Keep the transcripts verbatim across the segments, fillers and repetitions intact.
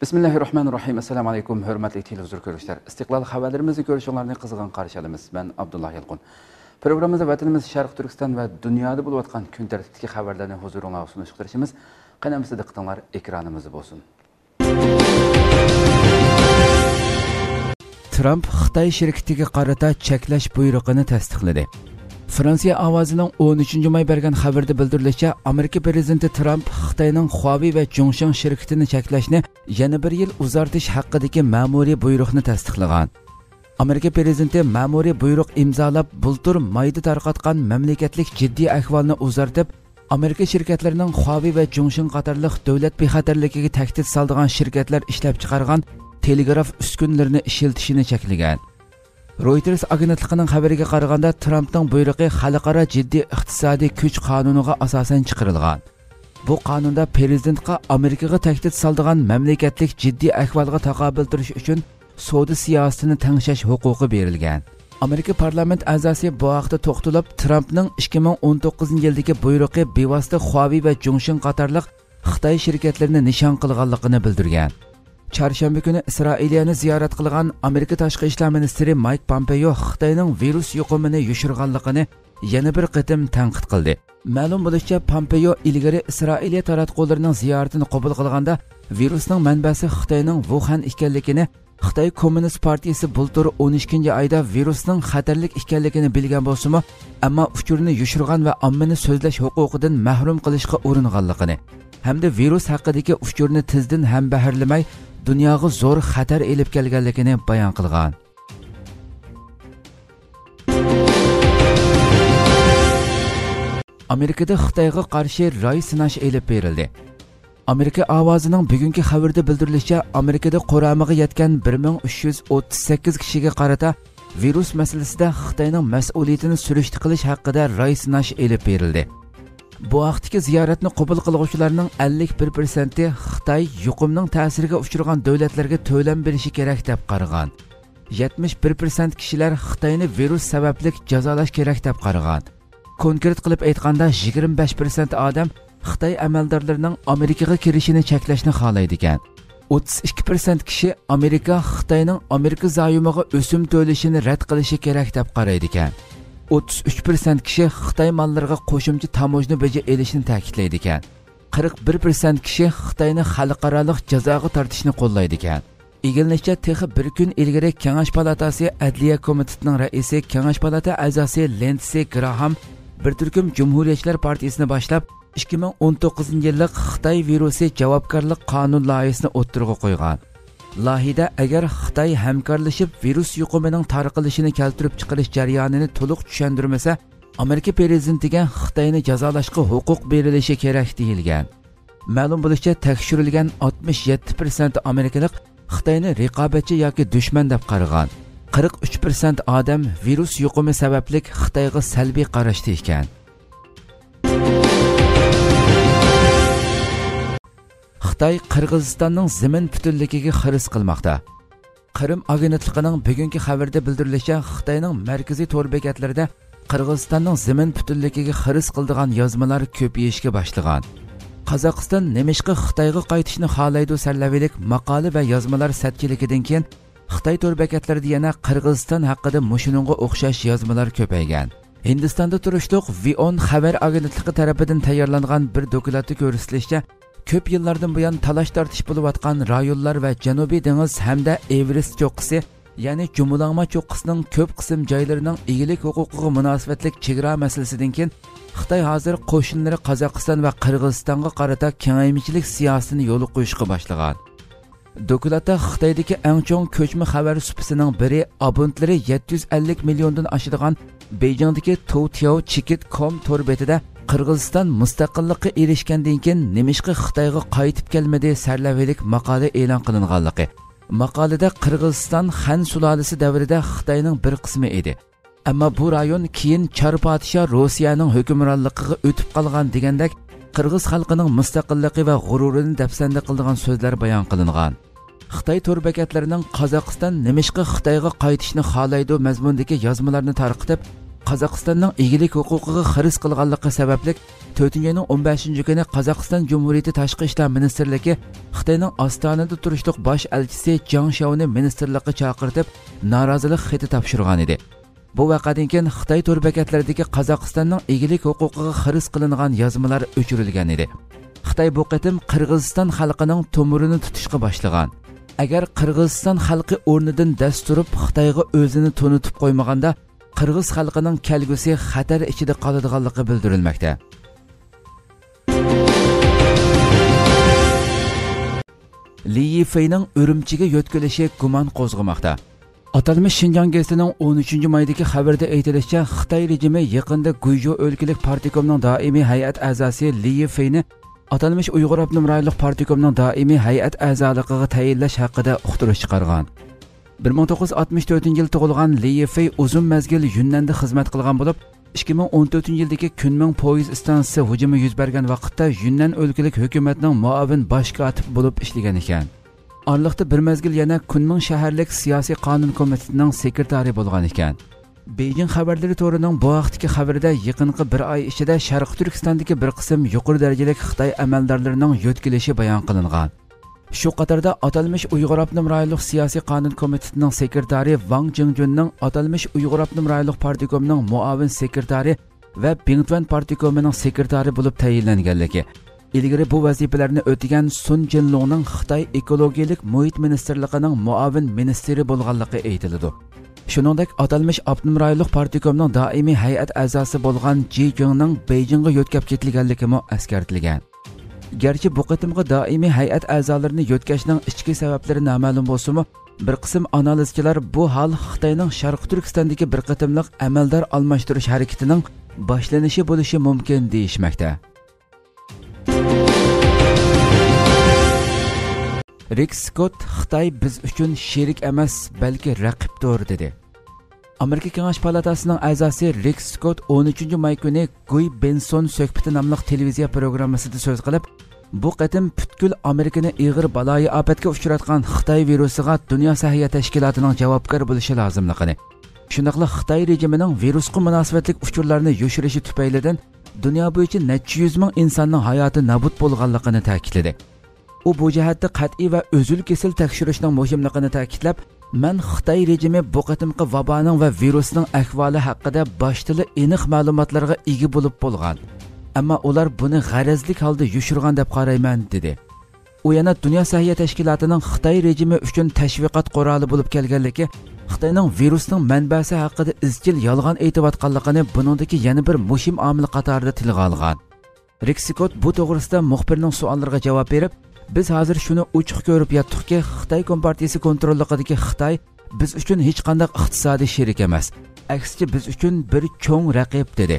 بىسمىللاھىررەھمانىررەھىم. ئەسسالامۇ ئەلەيكۇم، ھۆرمەتلىك تېلېۋىزور كۆرۈشلەر. ئىستىقلال خەۋەرلىرىمىزنى كۆرۈشۈڭلارنى قىزغىن قارشى ئالىمىز. مەن ئابدۇللا يالقۇن. پروگراممىمىزدا ۋەتىنىمىز شەرقىي تۈركىستان ۋە دۇنيادا بولۇۋاتقان كۈن تەرتىپتىكى خەۋەرلەرنى ھۇزۇرۇڭلارغا سۇنۇشقا تىرىشىمىز. قېنى ئەمىسە دىققىتىڭلار ئېكرانىمىزدا بولسۇن. ترامپ خىتاي شىركىتىگە قارىتا چەكلەش بۇيرۇقىنى تەستىقلىدى. فرانسىيە ئاۋازىنىڭ ئون ئۈچىنچى ماي بەرگەن خەۋىرىدە بىلدۈرۈلۈشىچە، ئامېرىكا پىرېزىدېنتى ترامپ خىتاينىڭ خۇاۋېي ۋە جۇڭشېڭ شىركىتىنى چەكلەشنى يەنە بىر يىل ئۇزارتىش ھەققىدىكى مەمۇرىي بۇيرۇقنى تەستىقلىغان. ئامېرىكا پىرېزىدېنتى مەمۇرىي بۇيرۇق ئىمزالاپ، بۇلتۇر مايدا تارقاتقان مەملىكەتلىك جىددىي ئەھۋالنى ئۇزارتىپ، ئامېرىكا شىركەتلىرىنىڭ خۇاۋېي ۋە جۇڭشېڭ قاتارلىق دۆلەت بىخەتەرلىكىگە تەھدىت سالىدىغان شىركەتلەر ئىشلەپچىقارغان تېلېگراف ئۈسكۈنىلىرىنى ئىشلىتىشىنى چەكلىگەن. رويتېرس ئاگېنتلىقىنىڭ خەۋىرىگە قارىغاندا، ترامپنىڭ بۇيرۇقى خەلقئارا جىددىي ئىقتىسادىي كۈچ قانۇنىغا ئاساسەن چىقىرىلغان. بۇ قانۇندا پىرېزىدېنتقا ئامېرىكىغا تەھدىت سالىدىغان مەملىكەتلىك جىددىي ئەھۋالغا تاقابىل تۇرۇش ئۈچۈن سودا سىياسىتىنى تەڭشەش ھوقۇقى بېرىلگەن. ئامېرىكا پارلامېنت ئەزاسى بۇ ھەقتە توختىلىپ، ترامپنىڭ ئىككى مىڭ ئون توققۇزىنچى يىلدىكى بۇيرۇقى بىۋاسىتە خۇاۋېي ۋە جۇڭشېڭ قاتارلىق خىتاي شىركەتلىرىنى نىشان قىلغانلىقىنى بىلدۈرگەن. چارشەنبە كۈنى ئىسرائىلىيەنى زىيارەت قىلغان ئامېرىكا تاشقى ئىشلار مىنىستىرى مايك پامپېيو خىتاينىڭ ۋىرۇس يۇقۇمىنى يوشۇرغانلىقىنى يەنە بىر قېتىم تەنقىد قىلدى. مەلۇم بولۇشىچە، پامپېيو ئىلگىرى ئىسرائىلىيە تاراتقۇلىرىنىڭ زىيارىتىنى قوبۇل قىلغاندا، ۋىرۇسنىڭ مەنبەسى خىتاينىڭ ۋۇخەن ئىكەنلىكىنى، خىتاي كوممۇنىست پارتىيىسى بۇلتۇر ئون ئىككىنچى ئايدا ۋىرۇسنىڭ خەتەرلىك ئىكەنلىكىنى بىلگەن بولسىمۇ، ئەمما ئۇچۇرنى يوشۇرغان ۋە ئاممىنى سۆزلەش ھوقۇقىدىن مەھرۇم قىلىشقا ئۇرۇنغانلىقىنى ھەمدە ۋىرۇس ھەققىدىكى ئۇچۇرنى تېزدىن ھەمبەھىرلىمەي، دۇنياغا زور خەتەر ئېلىپ كەلگەنلىكىنى بايان قىلغان. ئامېرىكىدا خىتايغا قارشى راي سىناش ئېلىپ بېرىلدى. ئامېرىكا ئاۋازىنىڭ بۈگۈنكى خەۋىرىدە بىلدۈرۈلۈشىچە، ئامېرىكىدا قۇرامىغا يەتكەن بىر مىڭ ئۈچ يۈز ئوتتۇز سەككىز كىشىگە قارىتا ۋىرۇس مەسىلىسىدە خىتاينىڭ مەسئۇلىيىتىنى سۈرۈشتە قىلىش ھەققىدە راي سىناش ئېلىپ بېرىلدى. بۇ ھەقتىكى زىيارەتنى قوبۇل قىلغۇچىلارنىڭ ئەللىك بىر پىرسەنتى خىتاي يۇقۇمنىڭ تەسىرىگە ئۇچرىغان دۆلەتلەرگە تۆلەم بېرىشى كېرەك دەپ قارىغان. يەتمىش بىر پىرسەنت كىشىلەر خىتاينى ۋىرۇس سەۋەبلىك جازالاش كېرەك دەپ قارىغان. كونكرېت قىلىپ ئېيتقاندا، يىگىرمە بەش پىرسەنت ئادەم خىتاي ئەمەلدارلىرىنىڭ ئامېرىكىغا كىرىشىنى چەكلەشنى خالايدىكەن. ئوتتۇز ئىككى پىرسەنت كىشى ئامېرىكا خىتاينىڭ ئامېرىكا زايومىغا ئۆسۈم تۆلىشىنى رەت قىلىشى كېرەك دەپ قارايدىكەن. ئوتتۇز ئۈچ پىرسەنت كىشى خىتاي ماللىرىغا قوشۇمچە تاموژنا بېجى ئېلىشنى تەكىتلەيدىكەن. قىرىق بىر پىرسەنت كىشى خىتاينى خەلقئارالىق جازاغا تارتىشنى قوللايدىكەن. ئىگىلىنىشىچە، تېخى بىر كۈن ئىلگىرى كېڭەش پالاتاسى ئەدلىيە كومىتېتىنىڭ رەئىسى، كېڭەش پالاتا ئەزاسى لىندسېي گراھام بىر تۈركۈم جۇمھۇرىيەتچىلەر پارتىيىسىنى باشلاپ، ئىككى مىڭ ئون توققۇزىنچى يىللىق خىتاي ۋىرۇسى جاۋابكارلىق قانۇن لايىھىسىنى ئوتتۇرىغا قويغان. لايىھىدە، ئەگەر خىتاي ھەمكارلىشىپ ۋىرۇس يۇقۇمىنىڭ تارقىلىشىنى كەلتۈرۈپ چىقىرىش جەريانىنى تولۇق چۈشەندۈرمىسە، ئامېرىكا پىرېزىدېنتىگە خىتاينى جازالاشقا ھوقۇق بېرىلىشى كېرەك، دېيىلگەن. مەلۇم بولۇشىچە، تەكشۈرۈلگەن ئاتمىش يەتتە پىرسەنت ئامېرىكىلىق خىتاينى رىقابەتچى ياكى دۈشمەن دەپ قارىغان. قىرىق ئۈچ پىرسەنت ئادەم ۋىرۇس يۇقۇمى سەۋەبلىك خىتايغا سەلبىي قاراشتا ئىكەن. خىتاي قىرغىزىستاننىڭ زېمىن پۈتۈنلۈكىگە خىرىس قىلماقتا. قىرىم ئاگېنتلىقىنىڭ بۈگۈنكى خەۋىرىدە بىلدۈرۈلۈشىچە، خىتاينىڭ مەركىزىي تور بېكەتلىرىدە قىرغىزىستاننىڭ زېمىن پۈتۈنلۈكىگە خىرىس قىلىدىغان يازمىلار كۆپىيىشكە باشلىغان. قازاقىستان نېمىشقا خىتايغا قايتىشنى خالايدۇ سەرلەۋھىلىك ماقالە ۋە يازمىلار سەتچىلىكىدىن كېيىن، خىتاي تور بېكەتلىرىدە يەنە قىرغىزىستان ھەققىدە مۇشۇنىڭغا ئوخشاش يازمىلار كۆپەيگەن. ھىندىستاندا تۇرۇشلۇق ۋىئون خەۋەر ئاگېنتلىقى تەرىپىدىن تەييارلانغان بىر دوكلاتتا كۆرسىتىلىشىچە، كۆپ يىللاردىن بۇيان تالاش-تارتىش بولۇۋاتقان رايونلار ۋە جەنۇبىي دېڭىز ھەمدە ئېۋېرېست چوققىسى، يەنى جۇمۇلاڭما چوققىسىنىڭ كۆپ قىسىم جايلىرىنىڭ ئىگىلىك ھوقۇقىغا مۇناسىۋەتلىك چېگرا مەسىلىسىدىن كېيىن، خىتاي ھازىر قوشۇنلىرى قازاقىستان ۋە قىرغىزىستانغا قارىتا كېڭەيمىچىلىك سىياسىتىنى يولغا قويۇشقا باشلىغان. دوكلاتتا خىتايدىكى ئەڭ چوڭ كۆچمە خەۋەر سۇپىسىنىڭ بىرى، ئابونتلىرى يەتتە يۈز ئەللىك مىليوندىن ئاشىدىغان بېيجىڭدىكى توۋتياۋ چېكىت كوم تور بېتىدە قىرغىزىستان مۇستەقىللىققا ئېرىشكەندىن كېيىن نېمىشقا خىتايغا قايتىپ كەلمىدى سەرلەۋھىلىك ماقالە ئېلان قىلىنغانلىقى. ماقالىدە قىرغىزىستان خەن سۇلالىسى دەۋرىدە خىتاينىڭ بىر قىسمى ئىدى. ئەمما بۇ رايون كېيىن چار پادىشاھ روسىيەنىڭ ھۆكۈمرانلىقىغا ئۆتۈپ قالغان دېگەندەك، قىرغىز خەلقىنىڭ مۇستەقىللىقى ۋە غۇرۇرىنى دەپسەندە قىلىدىغان سۆزلەر بايان قىلىنغان. خىتاي تور بېكەتلىرىنىڭ قازاقىستان نېمىشقا خىتايغا قايتىشنى خالايدۇ مەزمۇنىدىكى يازمىلارنى تارقىتىپ، قازاقىستاننىڭ ئىگىلىك ھوقۇقىغا خىرىس قىلغانلىقى سەۋەبلىك، تۆتىنچى ئاينىڭ ئون بەشىنچى كۈنى قازاقىستان جۇمھۇرىيىتى تاشقى ئىشلار مىنىستىرلىكى خىتاينىڭ ئاستانىدا تۇرۇشلۇق باش ئەلچىسى جاڭ شياۋنى مىنىستىرلىققا چاقىرتىپ، نارازىلىق خېتى تاپشۇرغان ئىدى. بۇ ۋەقەدىن كېيىن خىتاي تور بېكەتلىرىدىكى قازاقىستاننىڭ ئىگىلىك ھوقۇقىغا خىرىس قىلىنغان يازمىلار ئۆچۈرۈلگەن ئىدى. خىتاي بۇ قېتىم قىرغىزىستان خەلقىنىڭ تومۇرىنى تۇتۇشقا باشلىغان. ئەگەر قىرغىزىستان خەلقى ئورنىدىن دەس تۇرۇپ، خىتايغا ئۆزىنى تونۇتۇپ قويمىغاندا، قىرغىز خەلقىنىڭ كەلگۈسى خەتەر ئىچىدە قالىدىغانلىقى بىلدۈرۈلمەكتە. لى يىفېينىڭ ئۈرۈمچىگە يۆتكىلىشى گۇمان قوزغىماقتا. ئاتالمىش شىنجاڭ گېزىتىنىڭ ئون ئۈچىنچى مايدىكى خەۋىرىدە ئېيتىلىشىچە، خىتاي رېجىمى يېقىندا گۇيجۇ ئۆلكىلىك پارتكومنىڭ دائىمىي ھەيئەت ئەزاسى لى يىفېينى ئاتالمىش ئۇيغۇر ئاپتونوم رايونلۇق پارتكومنىڭ دائىمىي ھەيئەت ئەزالىقىغا تەيىنلەش ھەققىدە ئۇقتۇرۇش چىقارغان. بىر مىڭ توققۇز يۈز ئاتمىش تۆتىنچى يىلى تۇغۇلغان لى يىفېي ئۇزۇن مەزگىل يۈننەندە خىزمەت قىلغان بولۇپ، ئىككى مىڭ ئون تۆتىنچى يىلدىكى كۈنمىڭ پويىز ئىستانسىسى ھۇجۇمى يۈز بەرگەن ۋاقىتتا يۈننەن ئۆلكىلىك ھۆكۈمەتنىڭ مۇئاۋىن باش كاتىپى بولۇپ ئىشلىگەن ئىكەن. ئارىلىقتا بىر مەزگىل يەنە كۈنمىڭ شەھەرلىك سىياسىي قانۇن كومىتېتىنىڭ سېكرېتارى بولغان ئىكەن. بېيجىڭ خەۋەرلىرى تورىنىڭ بۇ ھەقتىكى خەۋىرىدە، يېقىنقى بىر ئاي ئىچىدە شەرقىي تۈركىستاندىكى بىر قىسىم يۇقىرى دەرىجىلىك خىتاي ئەمەلدارلىرىنىڭ يۆتكىلىشى بايان قىلىنغان. شۇ قاتاردا ئاتالمىش ئۇيغۇر ئاپتونوم رايونلۇق سىياسىي قانۇن كومىتېتىنىڭ سېكرېتارى ۋاڭ جىڭجۈننىڭ ئاتالمىش ئۇيغۇر ئاپتونوم رايونلۇق پارتكومىنىڭ مۇئاۋىن سېكرېتارى ۋە بىڭتۈەن پارتكومىنىڭ سېكرېتارى بولۇپ تەيىنلەنگەنلىكى، ئىلگىرى بۇ ۋەزىپىلەرنى ئۆتىگەن سۇن جىنلۇڭنىڭ خىتاي ئېكولوگىيەلىك مۇھىت مىنىستىرلىقىنىڭ مۇئاۋىن مىنىستىرى بولغانلىقى ئېيتىلىدۇ. شۇنىڭدەك ئاتالمىش ئاپتونوم رايونلۇق پارتكومنىڭ دائىمىي ھەيئەت ئەزاسى بولغان جى جىڭنىڭ بېيجىڭغا يۆتكەپ كېتىلگەنلىكىمۇ ئەسكەرتىلگەن. گەرچە بۇ قېتىمقى دائىمىي ھەيئەت ئەزالىرىنى يۆتكەشنىڭ ئىچكى سەۋەبلىرى نامەلۇم بولسىمۇ، بىر قىسىم ئانالىزچىلار بۇ ھال خىتاينىڭ شەرقىي تۈركىستاندىكى بىر قېتىملىق ئەمەلدار ئالماشتۇرۇش ھەرىكىتىنىڭ باشلىنىشى بولۇشى مۇمكىن دېيىشمەكتە. رىك سكوت، «خىتاي بىز ئۈچۈن شېرىك ئەمەس، بەلكى رەقىبتۇر» دېدى. ئامېرىكا كېڭەش پالاتاسىنىڭ ئەزاسى رىك سكوت ئون ئۈچىنچى ماي كۈنى گۇي بېنسون سۆھبىتى ناملىق تېلېۋىزىيە پروگراممىسىدا سۆز قىلىپ، بۇ قېتىم پۈتكۈل ئامېرىكىنى ئېغىر بالايىئاپەتكە ئۇچراتقان خىتاي ۋىرۇسىغا دۇنيا سەھىيە تەشكىلاتىنىڭ جاۋابكار بولۇشى لازىملىقىنى، شۇنداقلا خىتاي رېجىمىنىڭ ۋىرۇسقا مۇناسىۋەتلىك ئۇچۇرلارنى يوشۇرۇشى تۈپەيلىدىن دۇنيا بويىچە نەچچە يۈز مىڭ ئىنساننىڭ ھاياتى نابۇت بولغانلىقىنى تەكىتلىدى. ئۇ بۇ جەھەتتە قەتئىي ۋە ئۈزۈل-كېسىل تەكشۈرۈشنىڭ مۇھىملىقىنى تەكىتلەپ، «مەن خىتاي رېجىمى بۇ قېتىمقى ۋابانىڭ ۋە ۋىرۇسنىڭ ئەھۋالى ھەققىدە باشتىلا ئېنىق مەلۇماتلارغا ئىگە بولۇپ بولغان، ئەمما ئۇلار بۇنى غەرەزلىك ھالدا يوشۇرغان دەپ قارايمەن» دېدى. ئۇ يەنە دۇنيا سەھىيە تەشكىلاتىنىڭ خىتاي رېجىمى ئۈچۈن تەشۋىقات قورالى بولۇپ كەلگەنلىكى، خىتاينىڭ ۋىرۇسنىڭ مەنبەسى ھەققىدە ئىزچىل يالغان ئېيتىۋاتقانلىقىنى بۇنىڭدىكى يەنە بىر مۇھىم ئامىل قاتارىدا تىلغا ئالغان. رىك سكوت بۇ توغرىسىدا مۇخبىرنىڭ سوئاللىرىغا جاۋاب بېرىپ، «بىز ھازىر شۇنى ئوچۇق كۆرۈپ ياتتۇقكى، خىتاي كومپارتىيىسى كونتروللۇقىدىكى خىتاي بىز ئۈچۈن ھېچقانداق ئىقتىسادىي شېرىك ئەمەس، ئەكسىچە بىز ئۈچۈن بىر چوڭ رەقىب» دېدى.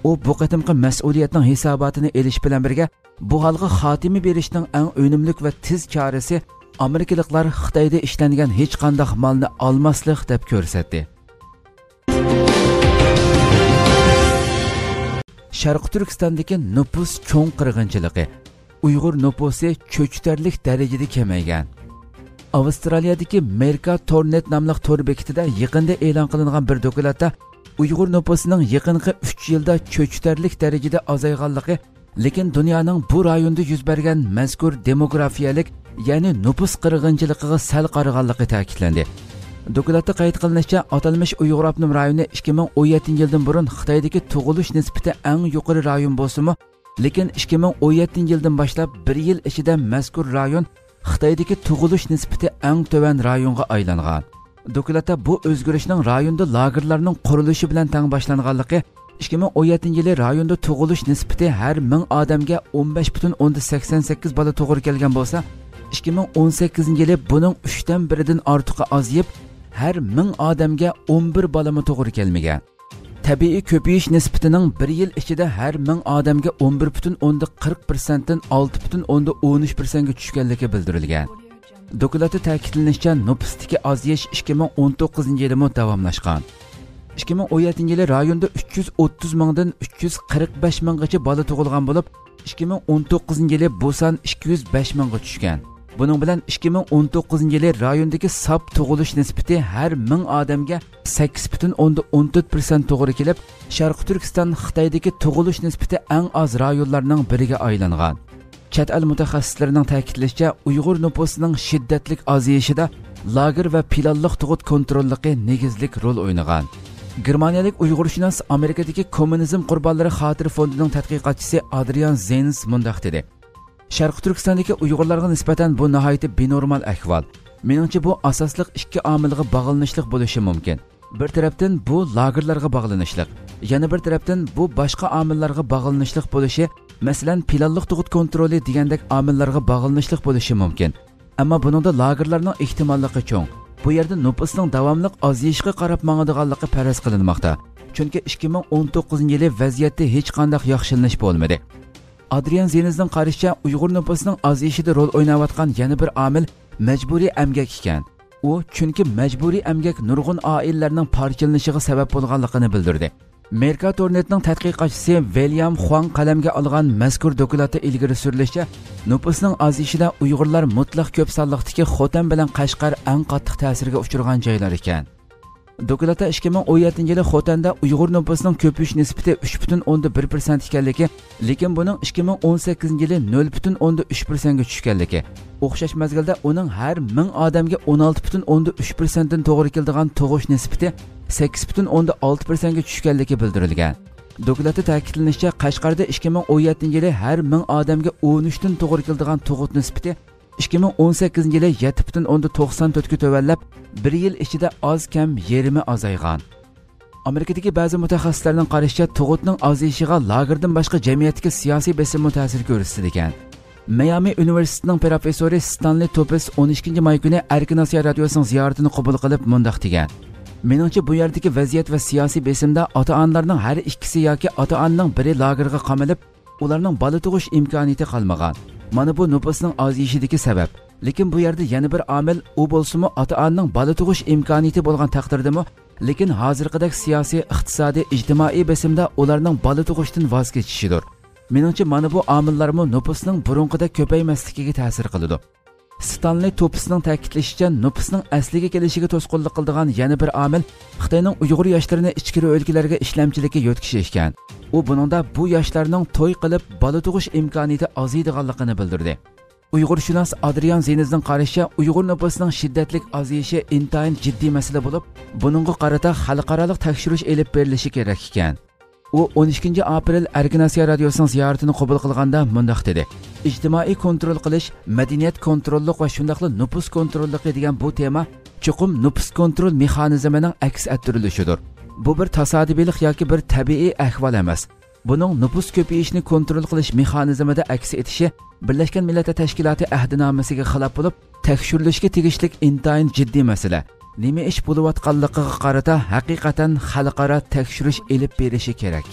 ئۇ بۇ قېتىمقى مەسئۇلىيەتنىڭ ھېساباتىنى ئېلىش بىلەن بىرگە، بۇ ھالغا خاتىمە بېرىشنىڭ ئەڭ ئۈنۈملۈك ۋە تېز چارىسى ئامېرىكىلىقلار خىتايدا ئىشلەنگەن ھېچقانداق مالنى ئالماسلىق دەپ كۆرسەتتى. شەرقىي تۈركىستاندىكى نوپۇس چوڭ قىرغىنچىلىقى، ئۇيغۇر نوپۇسى چۆچۈتەرلىك دەرىجىدە كېمەيگەن. ئاۋسترالىيەدىكى مېركا تورنېت ناملىق تور بېكىتىدە يېقىندا ئېلان قىلىنغان بىر دوكلاتتا ئۇيغۇر نوپۇسىنىڭ يېقىنقى ئۈچ يىلدا چۆچۈتەرلىك دەرىجىدە ئازايغانلىقى، لېكىن دۇنيانىڭ بۇ رايوندا يۈز بەرگەن مەزكۇر دېموگرافىيەلىك، يەنى نوپۇس قىرغىنچىلىقىغا سەل قارىغانلىقى تەكىتلەندى. دوكلاتتا قەيت قىلىنىشىچە، ئاتالمىش ئۇيغۇر ئاپتونوم رايونى ئىككى مىڭ ئون يەتتىنچى يىلدىن بۇرۇن خىتايدىكى تۇغۇلۇش نىسبىتى ئەڭ يۇقىرى رايون بولسىمۇ، لېكىن ئىككى مىڭ ئون يەتتىنچى يىلدىن باشلاپ بىر يىل ئىچىدە مەزكۇر رايون خىتايدىكى تۇغۇلۇش نىسبىتى ئەڭ تۆۋەن رايونغا ئايلانغان. دوكلاتتا بۇ ئۆزگىرىشنىڭ رايوندا لاگېرلارنىڭ قۇرۇلۇشى بىلەن تەڭ باشلانغانلىقى، ئىككى مىڭ ئون يەتتىنچى يىلى رايوندا تۇغۇلۇش نىسبىتى ھەر مىڭ ئادەمگە ئون بەش پۈتۈن ئوندىن سەكسەن سەككىز بالا توغرا كەلگەن بولسا، ئىككى مىڭ ئون سەككىزىنچى يىلى بۇنىڭ ئۈچتىن بىرىدىن ئارتۇقى ئازىيىپ، ھەر مىڭ ئادەمگە ئون بىر بالىمۇ توغرا كەلمىگەن. تەبىئىي كۆپىيىش نىسبىتىنىڭ بىر يىل ئىچىدە ھەر مىڭ ئادەمگە ئون بىر پۈتۈن ئوندىن قىرىق پىرسەنتتىن ئالتە پۈتۈن ئوندىن ئون ئۈچ پىرسەنتكە چۈشكەنلىكى بىلدۈرۈلگەن. دوكلاتتا تەكىتلىنىشىچە، نوپۇستىكى ئازىيىش ئىككى مىڭ ئون توققۇزىنچى يىلىمۇ داۋاملاشقان. ئىككى مىڭ ئون يەتتىنچى يىلى رايوندا ئۈچ يۈز ئوتتۇز مىڭدىن ئۈچ يۈز قىرىق بەش مىڭغىچە بالا تۇغۇلغان بولۇپ، ئىككى مىڭ ئون توققۇزىنچى يىلى بۇ سان ئىككى يۈز بەش مىڭغا چۈشكەن. بۇنىڭ بىلەن ئىككى مىڭ ئون توققۇزىنچى يىلى رايوندىكى ساپ تۇغۇلۇش نىسبىتى ھەر مىڭ ئادەمگە سەككىز پۈتۈن ئوندىن ئون تۆت پىرسەنت توغرا كېلىپ، شەرقىي تۈركىستان خىتايدىكى تۇغۇلۇش نىسبىتى ئەڭ ئاز رايونلارنىڭ بىرىگە ئايلانغان. چەت ئەل مۇتەخەسسىسلىرىنىڭ تەكىتلىشىچە، ئۇيغۇر نوپۇسىنىڭ شىددەتلىك ئازىيىشىدا لاگېر ۋە پىلانلىق تۇغۇت كونتروللۇقى نېگىزلىك رول ئوينىغان. گېرمانىيەلىك ئۇيغۇرشۇناس، ئامېرىكىدىكى كوممۇنىزم قۇربانلىرى خاتىرە فوندىنىڭ تەتقىقاتچىسى ئادرىيان زېنز مۇنداق دېدى: شەرقىي تۈركىستاندىكى ئۇيغۇرلارغا نىسبەتەن بۇ ناھايىتى بىنورمال ئەھۋال. مېنىڭچە، بۇ ئاساسلىق ئىككى ئامىلغا باغلىنىشلىق بولۇشى مۇمكىن. بىر تەرەپتىن بۇ لاگېرلارغا باغلىنىشلىق، يەنە بىر تەرەپتىن بۇ باشقا ئامىللارغا باغلىنىشلىق بولۇشى، مەسىلەن، پىلانلىق تۇغۇت كونترولى دېگەندەك ئامىللارغا باغلىنىشلىق بولۇشى مۇمكىن. ئەمما بۇنىڭدا لاگېرلارنىڭ ئېھتىماللىقى چوڭ. بۇ يەردە نوپۇسنىڭ داۋاملىق ئازىيىشىغا قاراپ ماڭىدىغانلىقى پەرەز قىلىنماقتا. چۈنكى ئىككى مىڭ ئون توققۇزىنچى يىلى ۋەزىيەتتە ھېچقانداق ياخشىلىنىش بولمىدى. ئادرىيان زېنزنىڭ قارىشىچە، ئۇيغۇر نوپۇسىنىڭ ئازىيىشىدا رول ئويناۋاتقان يەنە بىر ئامىل مەجبۇرىي ئەمگەك ئىكەن. ئۇ چۈنكى مەجبۇرىي ئەمگەك نۇرغۇن ئائىلىلەرنىڭ پارچىلىنىشىغا سەۋەب بولغانلىقىنى بىلدۈردى. مېركاتورنېتنىڭ تەتقىقاتچىسى ۋىليام خۇاڭ قەلەمگە ئالغان مەزكۇر دوكلاتتا ئىلگىرى سۈرۈلۈشىچە، نوپۇسنىڭ ئازىيىشىدا ئۇيغۇرلار مۇتلەق كۆپ سانلىقتىكى خوتەن بىلەن قەشقەر ئەڭ قاتتىق تەسىرگە ئۇچرىغان جايلار ئىكەن. دوكلاتتا ئىككى مىڭ ئون يەتتىنچى يىلى خوتەندە ئۇيغۇر نوپۇسىنىڭ كۆپىيىش نىسبىتى ئۈچ پۈتۈن ئوندىن بىر پىرسەنت ئىكەنلىكى، لېكىن بۇنىڭ ئىككى مىڭ ئون سەككىزىنچى يىلى نۆل پۈتۈن ئوندىن ئۈچ پىرسەنتكە چۈشكەنلىكى، ئوخشاش مەزگىلدە ئۇنىڭ ھەر مىڭ ئادەمگە ئون ئالتە پۈتۈن ئوندىن ئۈچ پىرسەنتتىن توغرا كېلىدىغان تۇغۇش نىسبىتى سەككىز پۈتۈن ئوندىن ئالتە پىرسەنتكە چۈشكەنلىكى بىلدۈرۈلگەن. دوكلاتتا تەكىتلىنىشىچە، قەشقەردە ئىككى مىڭ ئون يەتتىنچى يىلى ھەر مىڭ ئادەمگە ئون ئۈچتىن توغرا كېلىدىغان تۇغۇت نىسبىتى ئىككى مىڭ ئون سەككىزىنچى يىلى يەتتە پۈتۈن ئوندىن توقسان تۆتكە تۆۋەنلەپ، بىر يىل ئىچىدە ئاز كەم يېرىمى ئازايغان. ئامېرىكىدىكى بەزى مۇتەخەسسىسلەرنىڭ قارىشىچە، تۇغۇتنىڭ ئازىيىشىغا لاگېردىن باشقا جەمئىيەتتىكى سىياسىي بېسىممۇ تەسىر كۆرسىتىدىكەن. مىيامى ئۇنىۋېرسىتېتىنىڭ پروفېسسورى ستانلى توپس ئون ئىككىنچى ماي كۈنى ئەركىن ئاسىيا رادىيوسىنىڭ زىيارىتىنى قوبۇل قىلىپ مۇنداق دېگەن: مېنىڭچە، بۇ يەردىكى ۋەزىيەت ۋە سىياسىي بېسىمدا ئاتا-ئانىلارنىڭ ھەر ئىككىسى ياكى ئاتا-ئانىنىڭ بىرى لاگېرغا قامىلىپ، ئۇلارنىڭ بالا تۇغۇش ئىمكانىيىتى قالمىغان. مانا بۇ نوپۇسنىڭ ئازىيىشىدىكى سەۋەب. لېكىن بۇ يەردە يەنە بىر ئامىل، ئۇ بولسىمۇ ئاتا-ئانىنىڭ بالا تۇغۇش ئىمكانىيىتى بولغان تەقدىردىمۇ، لېكىن ھازىرقىدەك سىياسىي، ئىقتىسادىي، ئىجتىمائىي بېسىمدا ئۇلارنىڭ بالا تۇغۇشتىن ۋاز كېچىشىدۇر. مېنىڭچە، مانا بۇ ئامىللارمۇ نوپۇسنىڭ بۇرۇنقىدەك كۆپەيمەسلىكىگە تەسىر قىلىدۇ. ستانلى توپسنىڭ تەكىتلىشىچە، نوپۇسنىڭ ئەسلىگە كېلىشىگە توسقۇنلۇق قىلىدىغان يەنە بىر ئامىل خىتاينىڭ ئۇيغۇر ياشلىرىنى ئىچكىرى ئۆلكىلەرگە ئىشلەمچىلىككە يۆتكىشى ئىكەن. ئۇ بۇنىڭدا بۇ ياشلارنىڭ توي قىلىپ، بالا تۇغۇش ئىمكانىيىتى ئازىيىدىغانلىقىنى بىلدۈردى. ئۇيغۇرشۇناس ئادرىيان زېنزنىڭ قارىشىچە، ئۇيغۇر نوپۇسىنىڭ شىددەتلىك ئازىيىشى ئىنتايىن جىددىي مەسىلە بولۇپ، بۇنىڭغا قارىتا خەلقئارالىق تەكشۈرۈش ئېلىپ بېرىلىشى كېرەك ئىكەن. ئۇ ئون ئىككىنچى ئاپرېل ئەركىن ئاسىيا رادىيوسىنىڭ زىيارىتىنى قوبۇل قىلغاندا مۇنداق دېدى: ئىجتىمائىي كونترول قىلىش، مەدەنىيەت كونتروللۇق ۋە شۇنداقلا نوپۇس كونتروللۇقى دېگەن بۇ تېما چوقۇم نوپۇس كونترول مېخانىزمىنىڭ ئەكس ئەتتۈرۈلۈشىدۇر. بۇ بىر تاسادىپىيلىق ياكى بىر تەبىئىي ئەھۋال ئەمەس. بۇنىڭ نوپۇس كۆپىيىشنى كونترول قىلىش مېخانىزمىدا ئەكس ئېتىشى بىرلەشكەن مىللەتلەر تەشكىلاتى ئەھدىنامىسىگە خىلاپ بولۇپ، تەكشۈرۈلۈشكە تېگىشلىك ئىنتايىن جىددىي مەسىلە. نېمە ئىش بولۇۋاتقانلىقىغا قارىتا ھەقىقەتەن خەلقئارا تەكشۈرۈش ئېلىپ بېرىشى كېرەك.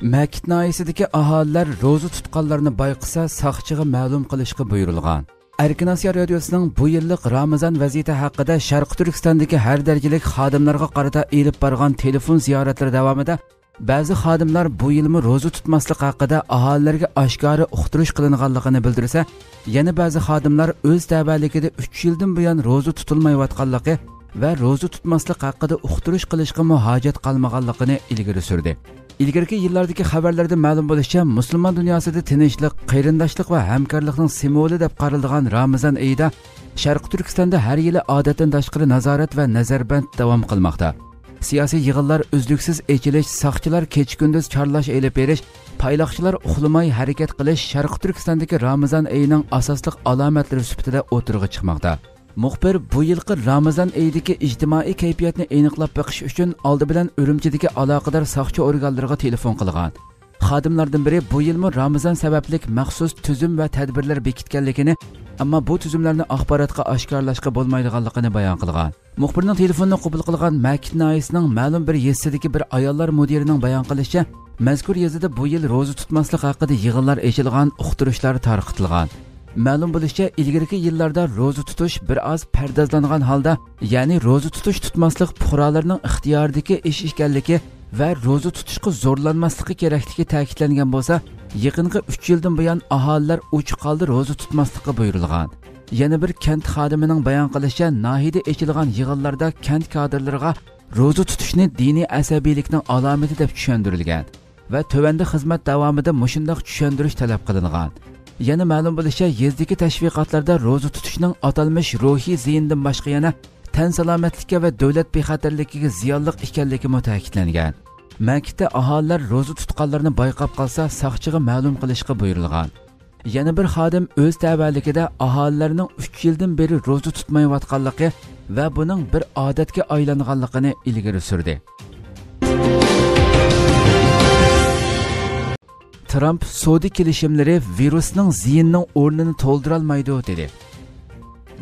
مەكىت ناھىيەسىدىكى ئاھالىلەر روزا تۇتقانلارنى بايقىسا، ساقچىغا مەلۇم قىلىشقا بۇيرۇلغان. ئەركىن ئاسىيا رادىيوسىنىڭ بۇ يىللىق رامىزان ۋەزىيىتى ھەققىدە شەرقىي تۈركىستاندىكى ھەر دەرىجىلىك خادىملارغا قارىتا ئېلىپ بارغان تېلېفون زىيارەتلىرى داۋامىدا بەزى خادىملار بۇ يىلمۇ روزا تۇتماسلىق ھەققىدە ئاھالىلەرگە ئاشكارا ئۇقتۇرۇش قىلىنغانلىقىنى بىلدۈرسە، يەنە بەزى خادىملار ئۆز تەۋەلىكىدە ئۈچ يىلدىن بۇيان روزا تۇتۇلمايۋاتقانلىقى ۋە روزا تۇتماسلىق ھەققىدە ئۇقتۇرۇش قىلىشقىمۇ ھاجەت قالمىغانلىقىنى ئىلگىرى سۈردى. ئىلگىرىكى يىللاردىكى خەۋەرلەردىن مەلۇم بولۇشىچە، مۇسۇلمان دۇنياسىدا تىنچلىق، قېرىنداشلىق ۋە ھەمكارلىقنىڭ سىمۋولى دەپ قارىلىدىغان رامىزان ئېيىدا شەرقىي تۈركىستاندا ھەر يىلى ئادەتتىن تاشقىرى نازارەت ۋە نەزەربەند داۋام قىلماقتا. سىياسىي يىغىنلار ئۈزلۈكسىز ئېچىلىش، ساقچىلار كېچە-كۈندۈز چارلاش ئېلىپ بېرىش، پايلاقچىلار ئۇخلىماي ھەرىكەت قىلىش شەرقىي تۈركىستاندىكى رامىزان ئېيىنىڭ ئاساسلىق ئالامەتلىرى سۈپىتىدە ئوتتۇرىغا چىقماقتا. مۇخبىر بۇ يىلقى رامىزان ئېيىدىكى ئىجتىمائىي كەيپىياتنى ئېنىقلاپ بېقىش ئۈچۈن ئالدى بىلەن ئۈرۈمچىدىكى ئالاقىدار ساقچى ئورگانلىرىغا تېلېفون قىلغان. خادىملاردىن بىرى بۇ يىلمۇ رامىزان سەۋەبلىك مەخسۇس تۈزۈم ۋە تەدبىرلەر بېكىتكەنلىكىنى، ئەمما بۇ تۈزۈملەرنى ئاخباراتقا ئاشكارىلاشقا بولمايدىغانلىقىنى بايان قىلغان. مۇخبىرنىڭ تېلېفونىنى قوبۇل قىلغان مەكىت ناھىيەسىنىڭ مەلۇم بىر يېزىسىدىكى بىر ئاياللار مۇدىرىنىڭ بايان قىلىشىچە، مەزكۇر يېزىدا بۇ يىل روزا تۇتماسلىق ھەققىدە يىغىنلار ئېچىلغان، ئۇقتۇرۇشلار تارقىتىلغان. مەلۇم بولۇشىچە، ئىلگىرىكى يىللاردا روزا تۇتۇش بىر ئاز پەردازلانغان ھالدا، يەنى روزا تۇتۇش تۇتماسلىق پۇقرالارنىڭ ئىختىيارىدىكى ئىش ئىكەنلىكى، ۋە روزا تۇتۇشقا زورلانماسلىقى كېرەكلىكى تەكىتلەنگەن بولسا، يېقىنقى ئۈچ يىلدىن بۇيان ئاھالىلەر ئوچۇق ھالدا روزا تۇتماسلىققا بۇيرۇلغان. يەنە بىر كەنت خادىمىنىڭ بايان قىلىشىچە، ناھىيەدە ئېچىلغان يىغىنلاردا كەنت كادىرلىرىغا روزا تۇتۇشنى دىنىي ئەسەبىيلىكنىڭ ئالامىتى دەپ چۈشەندۈرۈلگەن ۋە تۆۋەندە خىزمەت داۋامىدا مۇشۇنداق چۈشەندۈرۈش تەلەپ قىلىنغان. يەنە مەلۇم بولۇشىچە، يېزىدىكى تەشۋىقاتلاردا روزا تۇتۇشنىڭ ئاتالمىش روھىي زىيىنىدىن باشقا يەنە تەن سالامەتلىككە ۋە دۆلەت بىخەتەرلىكىگە زىيانلىق ئىكەنلىكىمۇ تەكىتلەنگەن. مەكىتتە ئاھالىلەر روزا تۇتقانلىرىنى بايقاپ قالسا، ساقچىغا مەلۇم قىلىشقا بۇيرۇلغان. يەنە بىر خادىم ئۆز تەۋەلىكىدە ئاھالىلەرنىڭ ئۈچ يىلدىن بېرى روزا تۇتمايۋاتقانلىقى ۋە بۇنىڭ بىر ئادەتكە ئايلانغانلىقىنى ئىلگىرى سۈردى. ترامپ سودا كېلىشىملىرى ۋىرۇسنىڭ زىيىنىنىڭ ئورنىنى تولدۇرالمايدۇ، دېدى.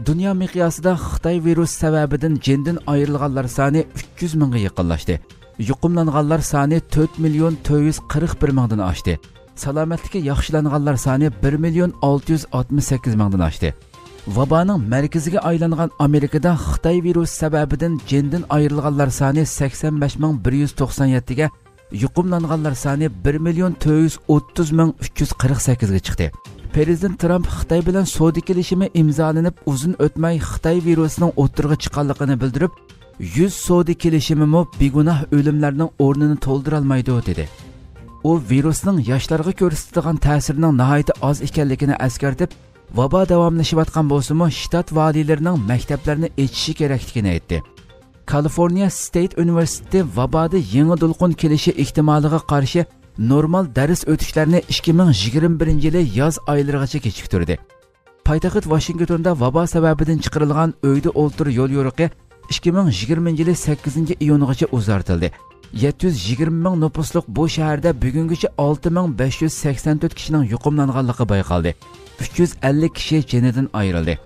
دۇنيا مىقياسىدا خىتاي ۋىرۇسى سەۋەبىدىن جېنىدىن ئايرىلغانلار سانى ئۈچ يۈز مىڭغا يېقىنلاشتى. يۇقۇملانغانلار سانى تۆت مىليون تۆت يۈز قىرىق بىر مىڭدىن ئاشتى. سالامەتلىكى ياخشىلانغانلار سانى بىر مىليون ئالتە يۈز ئاتمىش سەككىز مىڭدىن ئاشتى. ۋابانىڭ مەركىزىگە ئايلانغان ئامېرىكىدا خىتاي ۋىرۇسى سەۋەبىدىن جېنىدىن ئايرىلغانلار سانى سەكسەن بەش مىڭ بىر يۈز توقسان يەتتىگە، يۇقۇملانغانلار سانى بىر مىليون تۆت يۈز ئوتتۇز مىڭ ئۈچ يۈز قىرىق سەككىزگە چىقتى. پىرېزىدېنت ترامپ خىتاي بىلەن سودا كېلىشىمى ئىمزالىنىپ ئۇزۇن ئۆتمەي خىتاي ۋىرۇسىنىڭ ئوتتۇرىغا چىققانلىقىنى بىلدۈرۈپ، يۈز سودا كېلىشىمىمۇ بىگۇناھ ئۆلۈملەرنىڭ ئورنىنى تولدۇرالمايدۇ، دېدى. ئۇ ۋىرۇسنىڭ ياشلارغا كۆرسىتىدىغان تەسىرىنىڭ ناھايىتى ئاز ئىكەنلىكىنى ئەسكەرتىپ، ۋابا داۋاملىشىۋاتقان بولسىمۇ، شتات ۋالىيلىرىنىڭ مەكتەپلەرنى ئېچىشى كېرەكلىكىنى ئېيتتى. كالىفورنىيە ستېيت ئۇنىۋېرسىتېتى ۋابادا يېڭى دولقۇن كېلىشى ئېھتىمالىغا قارشى نورمال دەرس ئۆتۈشلەرنى ئىككى مىڭ يىگىرمە بىرىنچى يىلى ياز ئايلىرىغىچە كېچىكتۈردى. پايتەخت ۋاشىنگتوندا ۋابا سەۋەبىدىن چىقىرىلغان ئۆيدە ئولتۇر يول يورۇقى ئىككى مىڭ يىگىرمىنچى يىلى سەككىزىنچى ئىيۇنغىچە ئۇزارتىلدى. يەتتە يۈز يىگىرمە مىڭ نوپۇسلۇق بۇ شەھەردە بۈگۈنگىچە ئالتە مىڭ بەش يۈز سەكسەن تۆت كىشىنىڭ يۇقۇملانغانلىقى بايقالدى. ئۈچ يۈز ئەللىك كىشى جېنىدىن ئايرىلدى.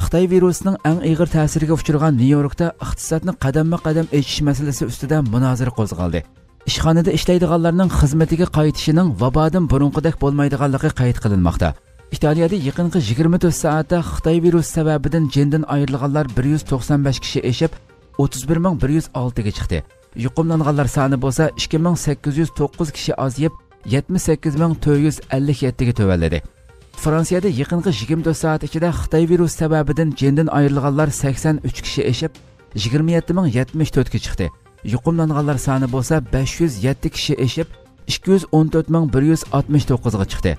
خىتاي ۋىرۇسىنىڭ ئەڭ ئېغىر تەسىرىگە ئۇچرىغان نيۇ يوركتا ئىقتىسادنى قەدەممۇ قەدەم ئېچىش مەسىلىسى ئۈستىدە مۇنازىرە قوزغالدى. ئىشخانىدا ئىشلەيدىغانلارنىڭ خىزمىتىگە قايتىشىنىڭ ۋابادىن بۇرۇنقىدەك بولمايدىغانلىقى قەيت قىلىنماقتا. ئىتالىيەدە يېقىنقى يىگىرمە تۆت سائەتتە خىتاي ۋىرۇسى سەۋەبىدىن جېنىدىن ئايرىلغانلار بىر يۈز توقسان بەش كىشى ئېشىپ، ئوتتۇز بىر مىڭ بىر يۈز ئالتىگە چىقتى. يۇقۇملانغانلار سانى بولسا ئىككى مىڭ سەككىز يۈز توققۇز كىشى ئازىيىپ، يەتمىش سەككىز مىڭ تۆت يۈز ئەللىك يەتتىگە تۆۋەنلىدى. فرانسىيەدە يېقىنقى يىگىرمە تۆت سائەت ئىچىدە خىتاي ۋىرۇسى سەۋەبىدىن جېنىدىن ئايرىلغانلار سەكسەن ئۈچ كىشى ئېشىپ، يىگىرمە يەتتە مىڭ يەتمىش تۆتكە چىقتى. يۇقۇملانغانلار سانى بولسا بەش يۈز يەتتە كىشى ئېشىپ، ئىككى يۈز ئون تۆت مىڭ بىر يۈز ئاتمىش توققۇزغا چىقتى.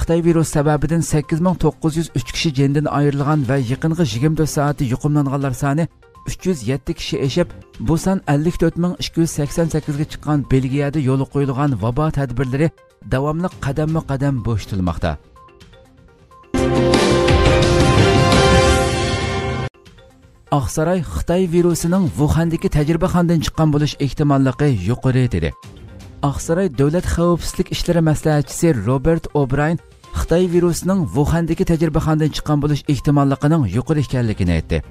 خىتاي ۋىرۇسى سەۋەبىدىن سەككىز مىڭ توققۇز يۈز ئۈچ كىشى جېنىدىن ئايرىلغان ۋە يېقىنقى يىگىرمە تۆت سائەتتە يۇقۇملانغانلار سانى ئۈچ يۈز يەتتە كىشى ئېشىپ، بۇ سان ئەللىك تۆت مىڭ ئىككى يۈز سەكسەن سەككىزگە چىققان بېلگىيەدە يولغا قويۇلغان ۋابا تەدبىرلىرى داۋاملىق قەدەممۇ قەدەم بوشىتىلماقتا. ئاقساراي خىتاي ۋىرۇسىنىڭ ۋۇخەندىكى تەجرىبىخانىدىن چىققان بولۇش ئېھتىماللىقى يۇقىرى، دېدى. ئاقساراي دۆلەت خەۋپسىزلىك ئىشلىرى مەسلىھەتچىسى روبېرت ئوبراين خىتاي ۋىرۇسىنىڭ ۋۇخەندىكى تەجرىبىخانىدىن چىققان بولۇش ئېھتىماللىقىنىڭ يۇقىرى ئىكەنلىكىنى ئېيتتى.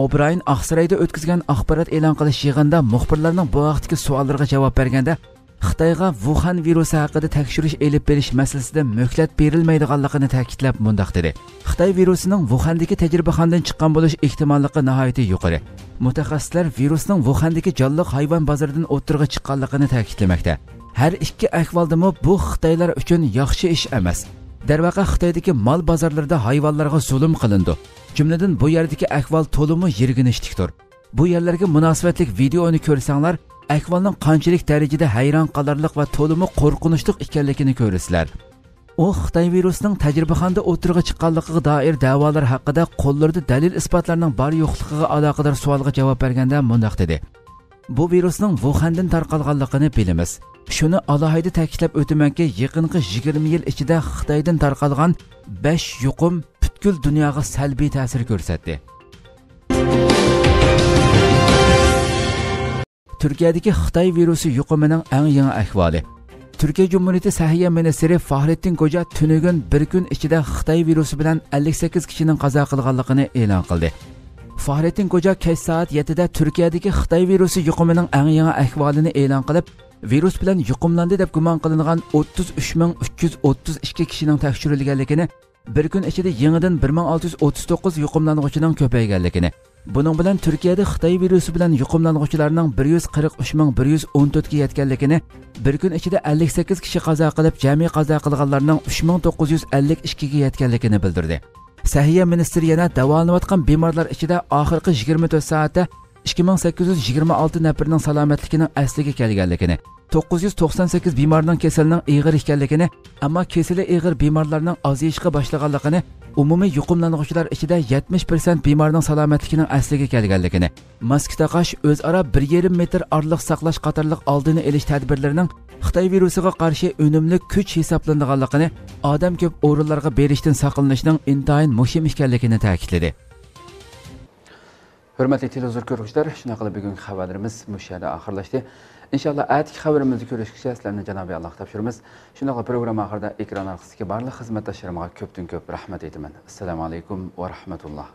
ئوبراين ئاقسارايدا ئۆتكۈزگەن ئاخبارات ئېلان قىلىش يىغىنىدا مۇخبىرلارنىڭ بۇ ھەقتىكى سوئاللىرىغا جاۋاب بەرگەندە، خىتايغا ۋۇخەن ۋىرۇسى ھەققىدە تەكشۈرۈش ئېلىپ بېرىش مەسىلىسىدە مۆھلەت بېرىلمەيدىغانلىقىنى تەكىتلەپ مۇنداق دېدى: خىتاي ۋىرۇسىنىڭ ۋۇخەندىكى تەجرىبىخانىدىن چىققان بولۇش ئېھتىماللىقى ناھايىتى يۇقىرى. مۇتەخەسسىسلەر ۋىرۇسنىڭ ۋۇخەندىكى جانلىق ھايۋان بازىرىدىن ئوتتۇرىغا چىققانلىقىنى تەكىتلىمەكتە. ھەر ئىككى ئەھۋالدىمۇ بۇ خىتايلار ئۈچۈن ياخشى ئىش ئەمەس. دەرۋەقە، خىتايدىكى مال بازارلىرىدا ھايۋانلارغا زۇلۇم قىلىنىدۇ. جۈملىدىن بۇ يەردىكى ئەھۋال تولىمۇ يىرگىنچلىكتۇر. بۇ يەرلەرگە مۇناسىۋەتلىك ۋىدېئونى كۆرسەڭلار، ئەھۋالنىڭ قانچىلىك دەرىجىدە ھەيران قالارلىق ۋە تولىمۇ قورقۇنچلۇق ئىكەنلىكىنى كۆرىسىلەر. ئۇ خىتاي ۋىرۇسىنىڭ تەجرىبىخانىدا ئوتتۇرىغا چىققانلىقىغا دائىر دەۋالار ھەققىدە قوللىرىدا دەلىل-ئىسپاتلارنىڭ بار-يوقلۇقىغا ئالاقىدار سوئالغا جاۋاب بەرگەندە مۇنداق دېدى: بۇ ۋىرۇسنىڭ ۋۇخەندىن تارقالغانلىقىنى بىلىمىز. شۇنى ئالاھىدە تەكىتلەپ ئۆتىمەنكى، يېقىنقى يىگىرمە يىل ئىچىدە خىتايدىن تارقالغان بەش يۇقۇم پۈتكۈل دۇنياغا سەلبىي تەسىر كۆرسەتتى. تۈركىيەدىكى خىتاي ۋىرۇسى يۇقۇمىنىڭ ئەڭ يېڭى ئەھۋالى. تۈركىيە جۇمھۇرىيىتى سەھىيە مىنىستىرى فاھرېتتىن كوجا تۈنۈگۈن بىر كۈن ئىچىدە خىتاي ۋىرۇسى بىلەن ئەللىك سەككىز كىشىنىڭ قازا قىلغانلىقىنى ئېلان قىلدى. فاھرېتتىن كوجا كەچ سائەت يەتتىدە تۈركىيەدىكى خىتاي ۋىرۇسى يۇقۇمىنىڭ ئەڭ يېڭى ئەھۋالىنى ئېلان قىلىپ، ۋىرۇس بىلەن يۇقۇملاندى دەپ گۇمان قىلىنغان ئوتتۇز ئۈچ مىڭ ئۈچ يۈز ئوتتۇز ئىككى كىشىنىڭ تەكشۈرۈلگەنلىكىنى، بىر كۈن ئىچىدە يېڭىدىن بىر مىڭ ئالتە يۈز ئوتتۇز توققۇز يۇقۇملانغۇچىنىڭ كۆپەيگەنلىكىنى، بۇنىڭ بىلەن تۈركىيەدە خىتاي ۋىرۇسى بىلەن يۇقۇملانغۇچىلارنىڭ بىر يۈز قىرىق ئۈچ مىڭ بىر يۈز ئون تۆتكە يەتكەنلىكىنى، بىر كۈن ئىچىدە ئەللىك سەككىز كىشى قازا قىلىپ، جەمئىي قازا قىلغانلارنىڭ ئۈچ مىڭ توققۇز يۈز ئەللىك ئىككىگە يەتكەنلىكىنى بىلدۈردى. سەھىيە مىنىستىرى يەنە داۋالىنىۋاتقان بىمارلار ئىچىدە ئاخىرقى يىگىرمە تۆت سائەتتە ئىككى مىڭ سەككىز يۈز يىگىرمە ئالتە نەپىرىنىڭ سالامەتلىكىنىڭ ئەسلىگە كەلگەنلىكىنى، توققۇز يۈز توقسان سەككىز بىمارنىڭ كېسىلىنىڭ ئېغىر ئىكەنلىكىنى، ئەمما كېسىلى ئېغىر بىمارلارنىڭ ئازىيىشقا باشلىغانلىقىنى، ئومۇمىي يۇقۇملانغۇچىلار ئىچىدە يەتمىش پىرسەنت بىمارنىڭ سالامەتلىكىنىڭ ئەسلىگە كەلگەنلىكىنى، ماسكا تاقاش، ئۆزئارا بىر يېرىم مېتىر ئارىلىق ساقلاش قاتارلىق ئالدىنى ئېلىش تەدبىرلىرىنىڭ خىتاي ۋىرۇسىغا قارشى ئۈنۈملۈك كۈچ ھېسابلىنىدىغانلىقىنى، ئادەم كۆپ ئورۇنلارغا بېرىشتىن ساقلىنىشنىڭ ئىنتايىن مۇھىم ئىكەنلىكىنى تەكىتلىدى. ھۆرمەتلىك تېلېۋىزور كۆرگۈچىلەر، شۇنداق قىلىپ بۈگۈنكى خەۋەرلىرىمىز مۇشۇ يەردە ئاخىرلاشتى. ئىنشاللا ئەتىكى خەۋىرىمىزدە كۆرۈشكىچە سىلەرنى جانابى ئاللاغا تاپشۇرىمىز. شۇنداقلا پروگرامما ئاخىرىدا ئېكران ئارقىسىدىكى بارلىق خىزمەتداشلىرىمغا كۆپتىن كۆپ رەھمەت ئېيتىمەن. ئەسسالامۇ ئەلەيكۇم ۋە رەھمەتۇللا.